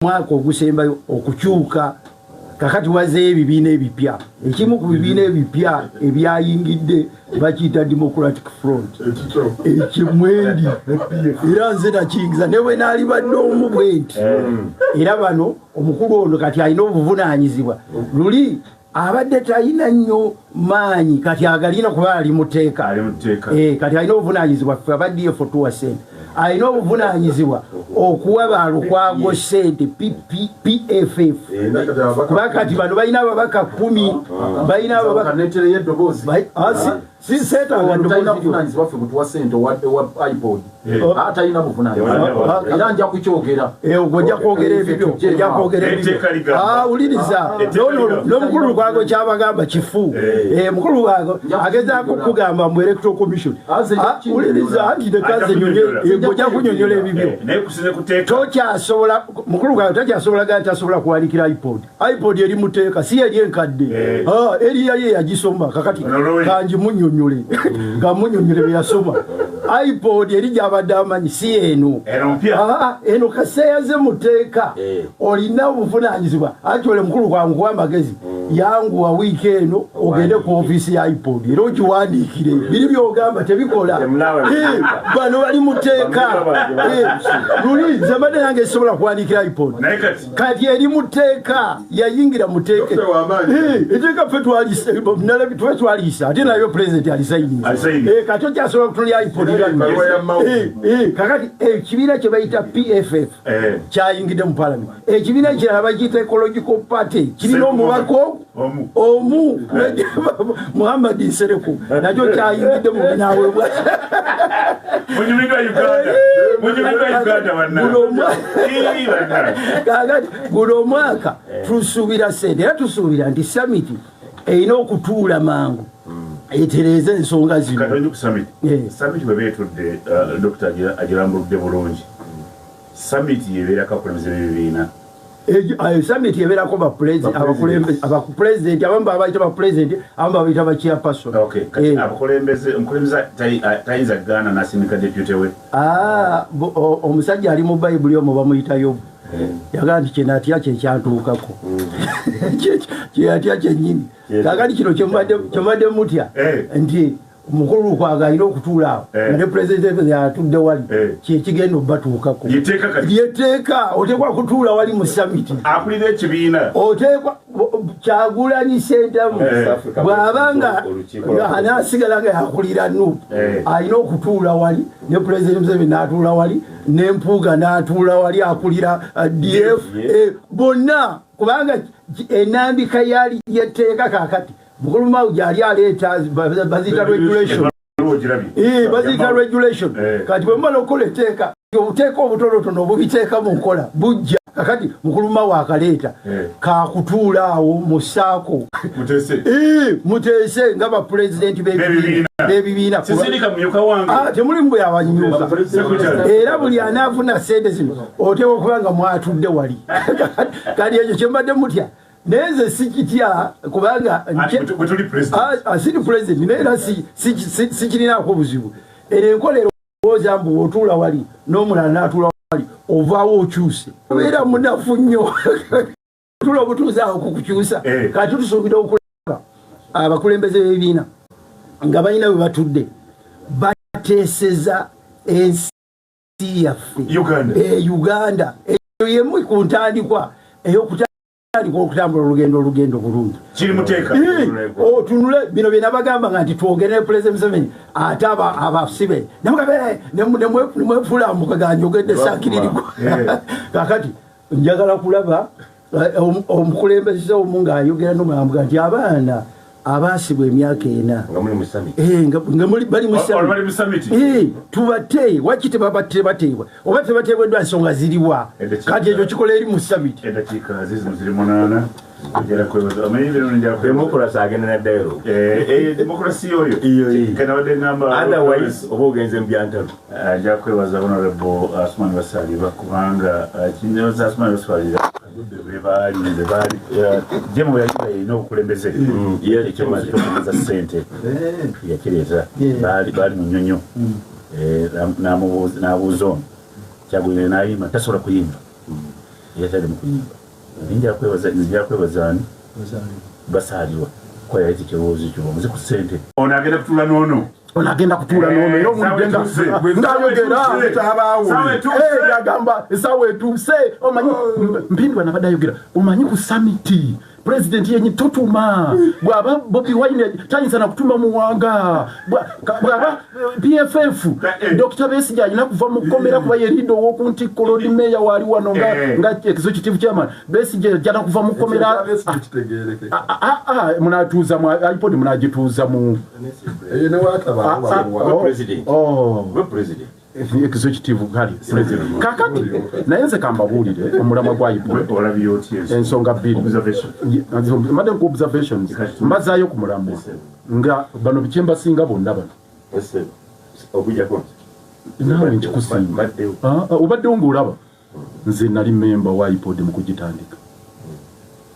Mwaka ogusembayo okukyuka kakati wazeeyo ebibiina ebipya. Ekimu ku bibiina ebipya ebyayingidde bakiyita Democratic Front, ekimwendi era nze nakiyingiza ne bwe naalibadde omu bwe nti. Era bano omukulu ono kati alina obuvunaanyizibwa, luli abadde talina nnyo maanyi, kati agalina kuba ali mu tteeka. Kati alina obuvunaanyizibwa, ffe aba DF tuwa ssente, alina obuvunaanyizibwa okuwa balukwago ssente PFF, kuba kati bano balina ababaka 10, balina ababaka. Netereyo eddoboozi. Seetaaga. Talina buvunanyizibwa, ffe butuwa sente owa IPOD talina buvunanyizibwa, era nja kukyogera. Ojja kwogera ebibyo, ojja kwogera ebibyo. Wuliriza, n'omukulu Lukwago kyabagamba kifu. Mukulu Lukwago agezaako okugamba mbu Electoral Commission. Wuliriza, anti lekaze nyonye, ojja kunyonyola ebibyo. Tokyasobola, mukulu Lukwago takyasobola gaa tasobola kuwanikira IPOD. IPOD eri muteeka, si eri enkadde, eri yali eyagisoma. Kakati kangi munyonyole, kamunyonyole byeyasoma. IPOD eri gyabadde amanyi si eno. Eno kaseeyaze muteeka, olina obuvunanyizibwa. Anti ole mukulu kwangu kuwa amagezi, yanguwa wiiki eno ogende ku ofiisi ya IPOD era ogiwandiikire biri byogamba tebikola. Bano bali muteeka. Luli nze mbadde nange sisobola kuwandiikira IPOD, kati eri muteeka, yayingira muteeka eteeka ffe twalisa, ate nayo pulezidenti alisayiniza. Kati okyasobola kutunulya IPOD. Kakati ekibiina kye bayita PFF kyayingidde mu parliament. Ekibiina ekirala bakiyita Ecological Party, kirina omubaka omu, Muhammad Nsereko, nakyo kyayingidde mu binaweebwa. Munyumirwa Uganda, munyumirwa Uganda banna. Kakati guno omwaka tusuubira sente, era tusuubira nti summit erina okutuula mangu etereeze ensonga zino. Katonyi ku summit. Summit bwe beetudde, dokita agirambuludde bulungi. Summit yebeerako abakulembeze b'ebibiina? Summit ebeerako abapulezidenti, abamu babayita bapulezidenti, abamu babayita ba chairperson. Okay, kati abakulembeze, omukulembeze tayinza kugaana n'asindika deputy we? Ah, omusajja ali mu Bayibuli omwo bamuyita Yobu, yagamba nti kyenatya kyekyantuukako, kyeyatya kyennyini. Kakati kino kyemubadde mutya nti mukulu Lukwago alina okutuula awo nga ne pulezidenti atudde wali, kyekigenda obatuukako. Lyeteeka kati. Lyeteeka, oteekwa kutuula wali mu summit. Akulira ekibiina. Oteekwa Kyagulanyi Sentamu bw'aba nga anaasigala nga yakulira NUP, alina okutuula wali ne pulezidenti Museveni n'atuula wali ne Mpuuga n'atuula wali akulira DF, bonna, kubanga enambika yali yetteeka. Kakati mukulu Mao gyali aleeta baziyita regulation. Ogirabye. Baziyita regulation. Kati bwe mumala okukola etteeka, obuteeka obutonotono obubiteeka mu nkola bujja. Kakati mukulu Mao akaleeta kakutuula awo mu saako. Muteese. Muteese nga bapulezidenti b'ebibiina. B'ebibiina. Sisindika mumyuka wange. Ah, temulimu bwe abanyuka. Secretary. Era buli anaafuna sente zino oteeka okuba nga mwatudde wali. Kati ekyo kyembadde mutya, naye nze sikitya kubanga Ati bwe tuli president. Ah, siri president, naye era sikirinaako buzibu. Era enkola erowooza mbu otuula wali n'omulala n'atuula wali, ovaawo okyuse, obeera munafu nnyo, tula obutuuzi awo kukukyusa. Kati tusuubira okulaba abakulembeze b'ebibiina nga balina bwe batudde bateeseza ensi yaffe. Uganda. Uganda eyo yemu ku ntandikwa ey'okutandika okutambula olugendo bulungi. Kiri muteeka. Otunule bino bye nabagamba nga nti twogere ne President Museveni, ate abasibe nemugabe nemwefuula mbukaga njogedde sakiririko. Kakati njagala kulaba omukulembeze omu ng'ayogera n'omulamuga nti abaana abaasibwa emyaka 4 nga muli mu summit. Nga bali mu summit. Bali mu summit. Tubate waki tebateebwa oba tebateebweddwa, nsonga ziriwa? Kati ekyo kikola eri mu summit. Eddakiika zizino ziri 8, njala kwebaza omanyi bino, njala kwebaza. Democracy agenda na dialogue. Democracy oyo. Iyo, iyo. Kanabadde ngamba Otherwise oba ogenze mu byantalo. Nja kwebaza Honorable Asuman Basalirwa, kubanga kinyoza Asuman Basalirwa bebaali jemu yayiga erina obukulembeze ekibuzo kyokugeza ssente yakireeta, baali mu nnyonyo. N'abuuza ono Kyagulanyi n'ayimba tasobola kuyimba. Yatali mu kuyimba. Nja kwebaza ani? Basaalirwa. Kwa yali ekirowoozo kyo bamuze ku ssente. Ono agenda kutuula n'ono. Ono agenda kutuula n'ono era omulidde ng'ayogera yagamba essaawa etuuse. Omanyi Mpindwa nabadde ayogera, omanyi ku summit pulezidenti yenyi totuma bw'aba Bobi Wine tayinza na kutuma Muwanga, bw'aba PFF Dr. Besigye alina kuva mu kkomera kuba ye leader ow'oku ntikko, Lord Mayor waali wano nga executive chairman. Besigye ajja na kuva mu kkomera. Munatuuza mu iPod, munagituuza mu executive kale president. Kakati naye nze kambabuulire omulamwa gwa iPod ensonga bbiri mbadde nku observations mbazaayo ku mulamwa nga bano bikyembasinga bonna bano naawe nkikusinga obaddewo ng'olaba nze nali memba wa iPod mu kugitandika.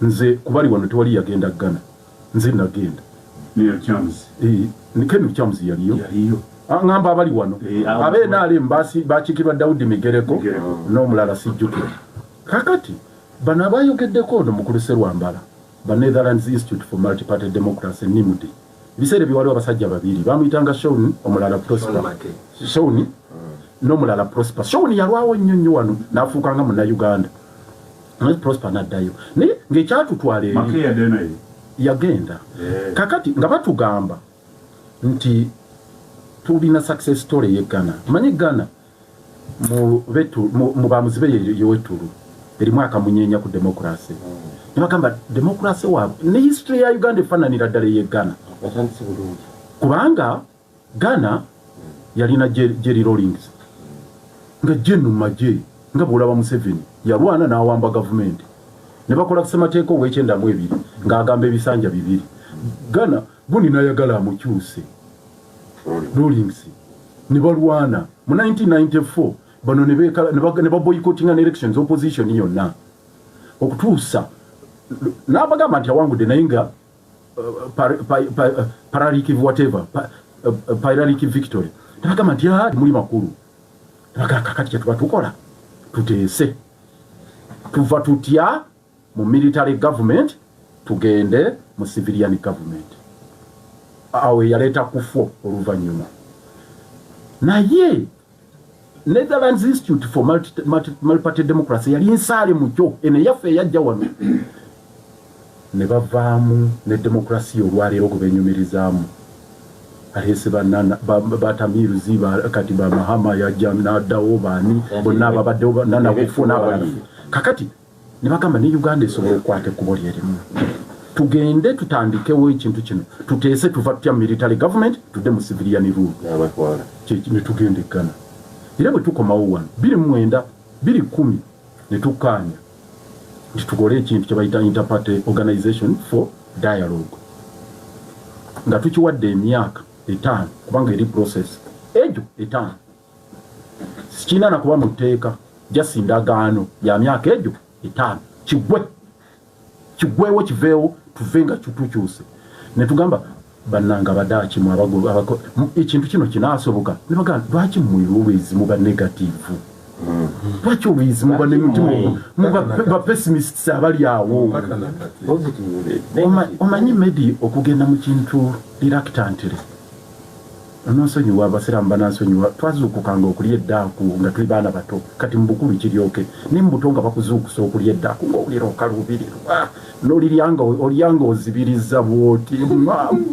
Nze kubali wano tewali yagenda Ghana, nze nagenda. Ken Chams yaliyo ngamba abali wano abe NRM bakiikirwa Daudi Migereko n'omulala sijjukira. Kakati bano abayogeddeko ono mukulu Serwambala ba Netherlands Institute for Multiparty Democracy, NIMD, ebiseera ebyo waliwo abasajja babiri bamuyitanga Shaun, omulala Prosper. Shaun n'omulala Prosper. Shaun yalwawo nnyo nnyo wano n'afuukanga Munnayuganda, naye Prosper n'addayo, naye ng'ekyatutwala eri yagenda. Kakati nga batugamba nti tulina success story ye Ghana. Omanyi Ghana mu bamuzibe yewetulu erimu akamunyeenya ku democracy, ne bagamba democracy waabwe ne history ya Uganda efaananira ddala ey'e Ghana, kubanga Ghana yalina Jerry Rawlings nga jenu magye nga bwolaba Museveni yalwana n'awamba gavumenti ne bakola ssemateeka ow'ekyenda mu ebiri ng'agamba ebisanja bibiri. Ghana gundi n'ayagala amukyuse Rawlings, ne balwana mu 1994 bano ne baboycottinga ne elections, opposition yonna, okutuusa n'abagamba nti awangudde, naye nga pyrrhic whatever, pyrrhic victory. Nebagamba nti muli makulu, nebagamba kakati kyetuba tukola tuteese tuva tutya mu military government tugende mu civilian government. Awo yaleeta Kufuor oluvannyuma. Naye Netherlands Institute for Multiparty Democracy yali nsaale mukyo eno eyaffe eyajja wano ne bavaamu ne demokrasiya olwaleero gwe benyumirizaamu aleese batamiruzi kati ba Mahama yajja n'addawo, baani bonna ababaddewo, Nana Akufo n'abalala. Kakati ne bagamba ne Uganda esobola okukwata ekkubo lyerimu, tugende tutandikewo ekintu kino, tuteese tuva tutya mu military government tudde mu civilian rule. Ne tugenda e Ghana, era bwe tukomawo wano 2009, 2010, ne tukkaanya nti tukole ekintu kye bayita Interparty Organization for Dialogue, nga tukiwadde emyaka 5, kubanga eri process egyo 5 sikiina nakuba mu tteeka, jasi ndagaano ya myaka egyo 5, kiggwe kiggwewo kiveewo, tuve nga tukyuse. Ne tugamba bannanga abadaaki mu ekintu kino kinaasoboka? Ne bagamba lwaki mmwe always muba negative, lwaki always muba muba ba pessimists abali awo? Omanyi medi okugenda mu kintu reluctantly, nonsonyiwa abasiraamu banansonyiwa, twazuukukanga okulya eddaaku nga tuli baana bato. Kati mu bukulu kiryoke, naye mu buto nga bakuzuukusa okulya eddaaku ngaowulira okaluubirirwa, noliryanga olyanga ozibiriza bwoti.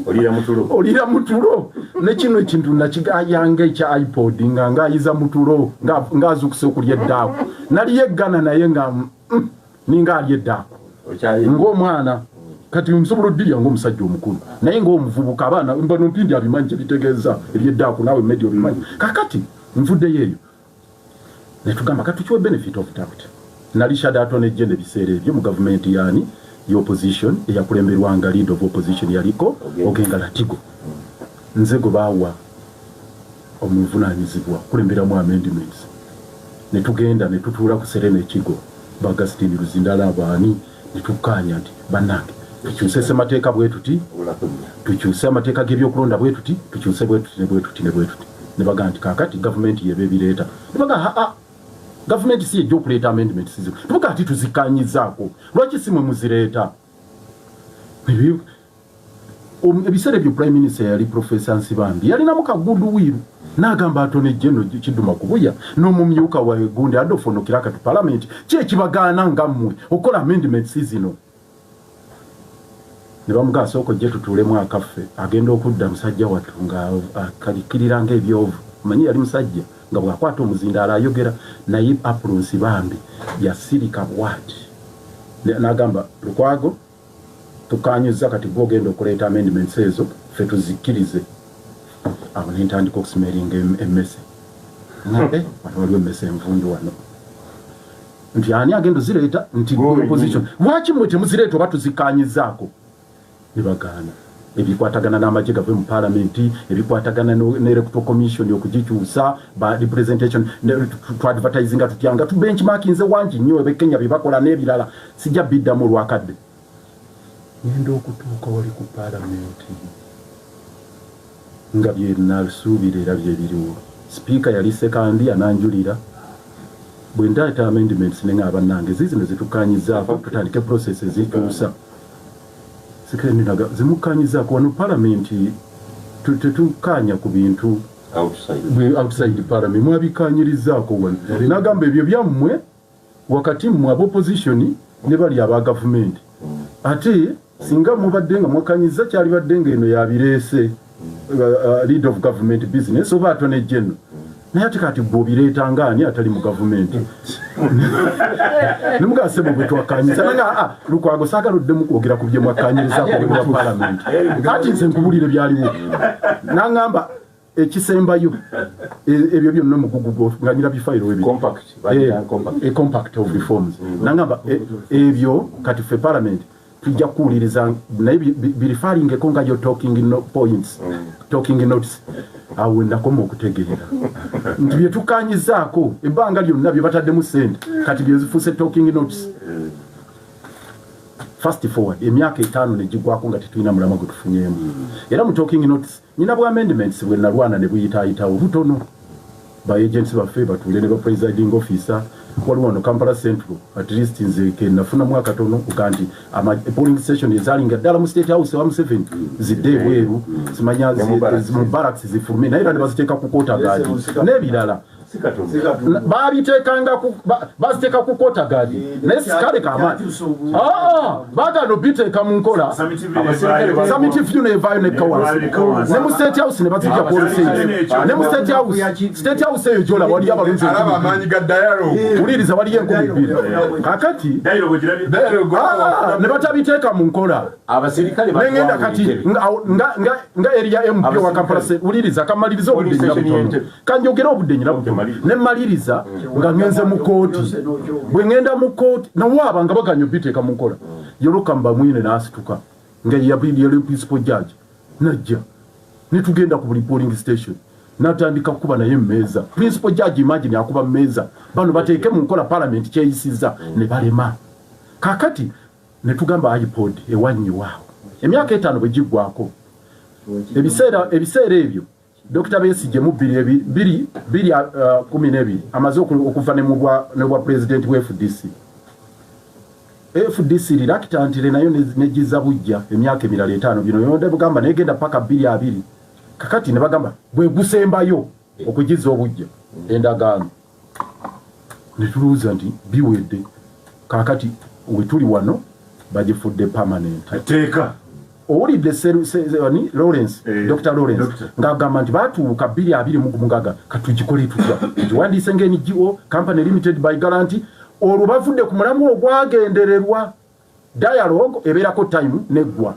Olira mutulo. Ne kino ekintu nakigayanga ekya iPod nga ngaayiza mutulo ngaazuukuse okulya eddaaku. Naliyo eggana naye nga ninga alya eddaaku ng'omwana. Kati nsobola oddirya ng'omusajja omukulu, naye ng'omuvubuka abaana bano Mpindi abimanyi kyebitegeeza ebyeddaaku, naawe Medi obimanyi. Kakati nvuddeyo eyo netugamba katukiwe benefit of doubt. Nali shadow attorney general ebiseera ebyo mu gavumenti yani y'opposition eyakulemberwanga leader of opposition yaliko Ogenga Latigo. Nze gwe baawa omuvunanyizibwa kulemberamu amendments, ne tugenda ne tutuula ku Serena ekigo ba Augustine Luzindala abaani, ne tukkaanya nti bannange tukyuse ssemateeka bwe tuti, tukyuse amateeka g'ebyokulonda bwe tuti, tukyuse bwe tuti ne bwe tuti ne bwe tuti. Ne bagamba nti kaakati gavumenti yeba ebireeta. Ne bagamba aa Gavumenti si ejja okuleeta amendments zino, tubuga ati tuzikanyizaako, lwaki si mwe muzireeta? Ebiseera ebyo Prime Minister yali Professor Nsibambi, yalinamu ka goodwill, n'agamba Attorney General Kiduma Kubuya n'omumyuka wa gundi Adolf Onokiraka tu parliament, ki ekibagaana nga mmwe okukola amendments zino? Ne bamugaa, sooka ojje tutuulemu akaffe. Agenda okudda, musajja wattu nga akalikirira ng'ebyovu. Omanyi yali musajja nga bw'akwata omuzindaalo ayogera, naye Apollo Nsibambi yasirika bwati n'agamba, "Lukwago, tukanyuza, kati gwe ogenda okuleeta amendments ezo, ffe tuzikkirize." Awo nentandika okusmellinga emmese. Wano waliwo emmese envundu wano, nti ani agenda ozireeta? Nti opposition, lwaki mmwe temuzireeta oba tuzikanyizaako? Ne bagaana. Ebikwatagana n'amagye gave mu palamenti, ebikwatagana ne Electoral Commission okugikyusa, ba representation, tuadvertisinga tutya, nga tubenchmarkinze wangi nnyo ebekenya bye bakola n'ebirala, sijja biddamu olwakadde. Ngenda okutuuka wali ku palamenti nga byenasuubira era byebiriwo. Sipiika yali Sekandi, ananjulira bwe ndaeta amendments, nenga bannange zizino zitukanyizaako, tutandike process ezituusa. Zimukanyizaako wano palamenti, tetukanya ku bintu outside parliament, mwabikanyirizaako wano. Nagamba, ebyo byammwe wakati mmwe aba opposition ne bali aba gavumenti, ate singa mubadde nga mwakanyiza, kyalibadde nga eno yabireese lead of government business oba Attorney General, naye ate kati gwe obireeta ngaani atali mu gavumenti? Nemugase bwe twakanyiza nanga, ah, Lukwago, saagala oddemu kwogera ku bye mwakanyirizaako bwa palamenti, ati nze nkubulire byaliwo. Naŋŋamba ekisembayo, ebyo byonna omugugu nga nyina bifayiro ebiri compact of reforms. Nangamba ebyo kati ffe parliament tujja kuwuliriza, naye bireferringeko nga yo talking no points, talking notes. Awo nakoma okutegeera nti byetukanyizaako ebbanga lyonna bye bataddemu sente kati byezifuuse talking notes. Fast forward emyaka 5 negigwako nga tetulina mulamwa gwe tufunyemu. Era mu talking notes nyina bwa amendments bwe nalwana ne buyitaayitawo butono, ba agents baffe batuule ne ba presiding officer. Waliwo wano Kampala Central, at least nze ke nafunamu akatono oga nti polling station ezalinga ddala mu State House wa Museveni zidde ebweru, simanya mu barracks zifulume, naye era ne baziteeka ku quarter guard n'ebirala. Babiteekanga baziteeka ku quarter guard, naye sikale kamaanyi baagaana obiteeka mu nkola. Summit View nevaayo nekka wansi, ne mu State House ne bazijja ku ne mu State House. State House eyo gyolaba waliyo abalunzi. Amaanyi ga dialogue. Wuliriza, waliyo 2000 kakati ne batabiteeka mu nkola. Nengenda kati nga area MP wa Kampala, wuliriza kamaliriza obudde nyina butono, kanjogere obudde nyina butono. Nemaliriza nga ngenze mu kooti. Bwe ngenda mu kooti nawaaba nga baganya obiteeka mu nkola, Yoroka Bamwine n'asituka nga yali principal judge, najja netugenda ku buli polling station, natandika kukuba naye emmeeza. Principal judge, imagine, akuba mmeeza, bano bateeke mu nkola parliament kyeyisiza, ne balema. Kakati netugamba IPOD ewanyiwaawo emyaka 5 bwe giggwako. Ebiseera ebyo Dr Besigye mu 2012 amaze okuva ne bwa president wa FDC. FDC reluctantly nayo negiza bujja emyaka emirala 5. Bino yonde bugamba negenda paka 2020. Kakati ne bagamba bwe gusembayo okugiza obujja endagaano, ne tulowooza nti biwedde. Kakati wetuli wano bagifudde permanent. Etteeka. Owulidde Lawrence, Dr Lawrence ng'agamba nti batuuka 2026, katugikole tutya? Tugiwandiise nga NGO, company limited by guarantee. Olwo bavudde ku mulamu ogwagendererwa. Dialogue ebeerako time neggwa.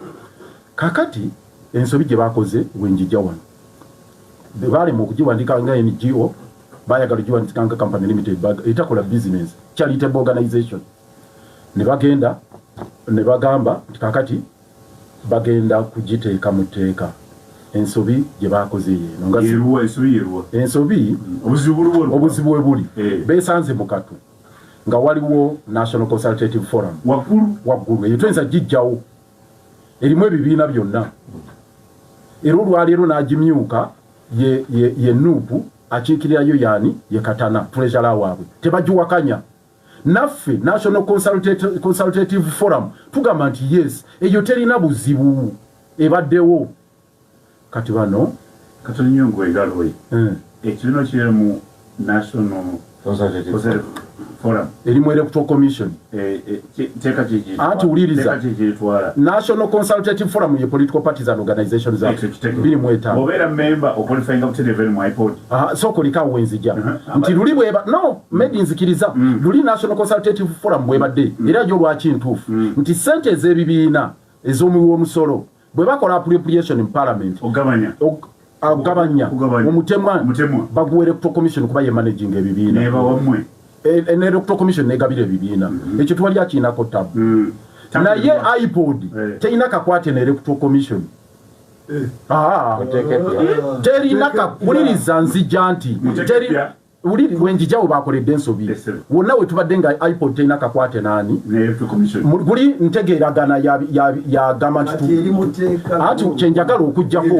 Kakati ensobi gye bakoze wenjijja wano, balema okugiwandika nga NGO, bayagala ogiwandika nga company limited etakola business, charitable organization. Ne bagenda ne bagamba nti kakati bagenda kugiteeka mu tteeka. Ensobi gye bakoze yeeno nga Yeruwa ensobi, yeruwa? Ensobi Obuzibu buliwo? Obuzibu we buli, beesanze mu katu nga waliwo National Consultative Forum waggulu. Waggulu eyo toyinza gijjawo, erimu ebibiina byonna. Era olwaleero n'agimyuka ye NUP. Akiikirirayo yaani ye Katana, treasurer waabwe. Tebagiwakanya. Naffe National Consultative Forum tugamba nti yes, eyo terina buzibu, ebaddewo. Kati bano Katono nnyo ngwegaloye. Ekibiina kiri mu National Consultative Forum erimu Electoral Commission. Teeka kiki? Anti wuliriza. Teeka kikiritwala? National Consultative Forum ye political parties and organizations Act Ekyo kiteke. 2005. Obeera member, oqualifyinga butereevu eri mu IPOD. Aha, sooka olikawo wenzija nti luli bweba no medi nzikiriza luli National Consultative Forum bwebadde era yo lwaki ntuufu nti sente ez'ebibiina ez'omuwi w'omusolo bwe bakola appropriation in parliament Ogabanya. Agabanya. Kugabanya. Omutemwa. Omutemwa. Baguwa Electoral Commission kuba ye managing ebibiina. Neba wammwe. Ne Electoral Commission negabira ebibiina. Ekyo twali akiinako tabu. Naye IPOD terina kakwate ne Electoral Commission. Ah, terina wuliriza, nzija nti Muteeke epya. Wuliri wenjijawo bakoledde ensobi. Yes, sir. Wonna we tubadde nga IPOD terina kakwate naani Ne Electoral Commission. Guli ntegeeragana yagamba nti Kati eri mu tteeka. Anti kyenjagala okuggyako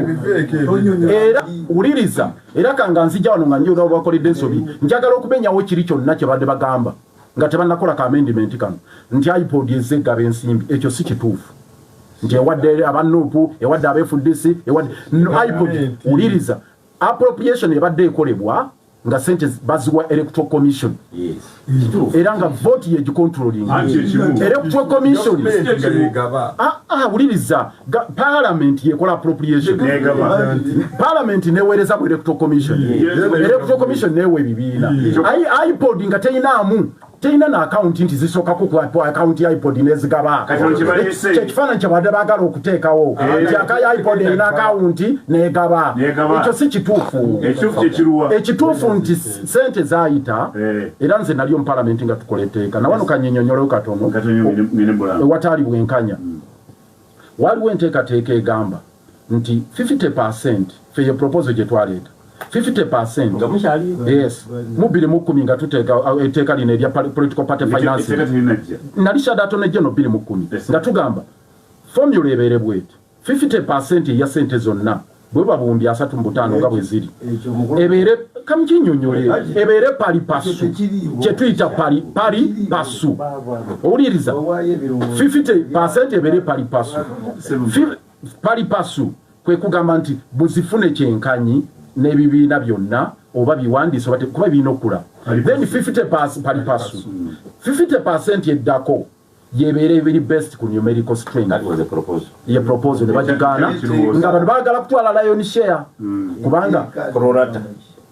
era wuliriza, era kanga nzija wano nga njoga bakoledde ensobi, njagala okumenyawo kiri kyonna kye badde bagamba nga tebannakola ka amendment kano nti IPOD ezze egaba ensimbi. Ekyo si kituufu nti ewadde aba NUP, ewadde aba FDC, ewadde no, IPOD, wuliriza, appropriation ebadde ekolebwa nga sente baziwa Electoral Commission era nga vote yegicontrolling. Anti ekimu. Electoral Commission. Gaba. Ah, ah, wuliriza, parliament yekola appropriation. Negaba. Parliament neweereza mu Electoral Commission, Electoral Commission newa ebibiina. IPOD nga teyinaamu, terina na akawunti nti zisookako ku akawunti ya IPOD nezigaba. Kati ono kye baleese. Kyekifaananyi kyebadde baagala okuteekawo nti aka IPOD erina akawunti negaba. Negaba. Ekyo si kituufu. Ekituufu kyekiruwa? Ekituufu nti sente zaayita era nze naliyo mu palamenti nga tukola etteeka nawano kanyinyonyoleyo katono. Katono ngene mbulanga. Ewataali bwenkanya, waliwo enteekateeka egamba nti 50%, fe ye proposal gye twaleeta, 50%. Nga mukyali? Yes, mu 2010 nga tuteeka etteeka lino erya political party financing. Etteeka terinajja. Nali shadow attorney general 2010. Yes. Nga tugamba formula ebeere bweti: 50% eya sente zonna bwe buwumbi 35 nga bwe ziri Ekyo mukulu- ebeere, kamukinyonyole, ebeere pari passu. Ekyo tekiriiwo. Kyetuyita pari passu, owuliriza? Owaayo ebirowoozo. 50% ebeere pari passu. Pari passu kwe kugamba nti muzifune kyenkanyi n'ebibiina byonna oba biwandiise oba kuba birina okula. Pari Then passu. 50 pari passu, 50% eddako yebeere ebiri best ku numerical strength. That was the proposal. Ye proposal ne bagigaana Ekirowoozo. nga bano baagala kutwala lion share kubanga Prorata.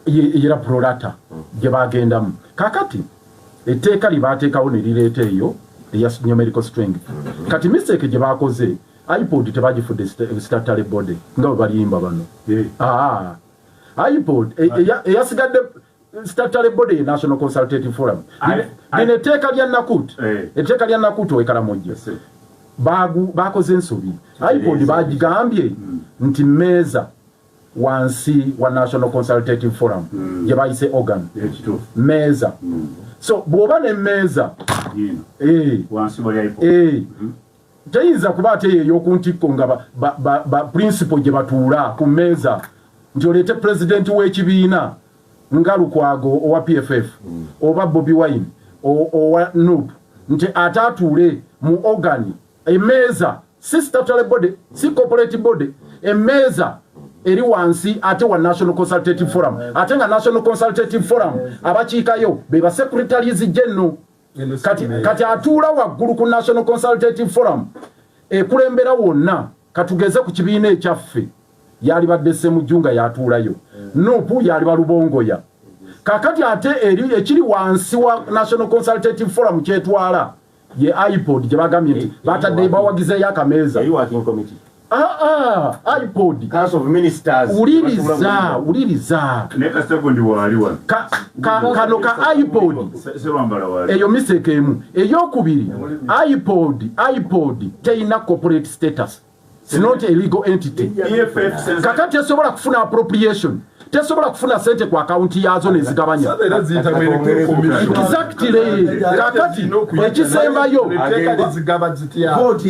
Era prorata gye bagendamu. Kakati etteeka lye bateekawo ne lireeta eyo eya numerical strength. Kati mistake gye bakoze, IPOD tebagifudde statutory body nga bwe balimba bano. Ah, IPOD eyasigadde statutory body ye National Consultative Forum. Lino etteeka lya NACUT, etteeka lya NACUT owekalamojja, bakoze ensobi. IPOD bagigambye nti mmeeza wansi wa National Consultative Forum gye bayise organ. Ekituufu. Mmeeza, so bw'oba nemmeeza Yino wansi wali IPOD. Teyinza kuba ate yeyo ey'oku ntikko nga ba principal gye batuula ku mmeeza nti oleete pulezidenti w'ekibiina nga Lukwago owa PFF oba Bobi Wine owa NUP nti ate atuule mu organ emmeeza, si statutory body, si corporate body, emmeeza eri wansi ate wa National Consultative Forum, ate nga National Consultative Forum abakiikayo be ba secretaries general. Kati atuula waggulu ku National Consultative Forum ekulembera wonna, katugeze ku kibiina ekyaffe yalibadde Semujju nga yatuulayo, NUP yaliba Lubongoya. Kakati ate eri ekiri wansi wa National Consultative Forum kyetwala ye IPOD gye bagambye nti batadde bawagizeeyo akameeza. Yali working committee. Ah, ah, IPOD Council of Ministers. Wuliriza, wuliriza. Naye kasita gundi waali wano. Kano ka IPOD. Serwambala waali. Eyo mistake emu. Eyokubiri, IPOD terina corporate status. It's not a legal entity. EFF sense. Kakati tesobola kufuna appropriation, tesobola kufuna sente ku akawunti yaazo nezigabanya. Era ziyita mu Electoral Commission. Exactly. Kakati ekisembayo Etteeka lizigaba zitya? Vote.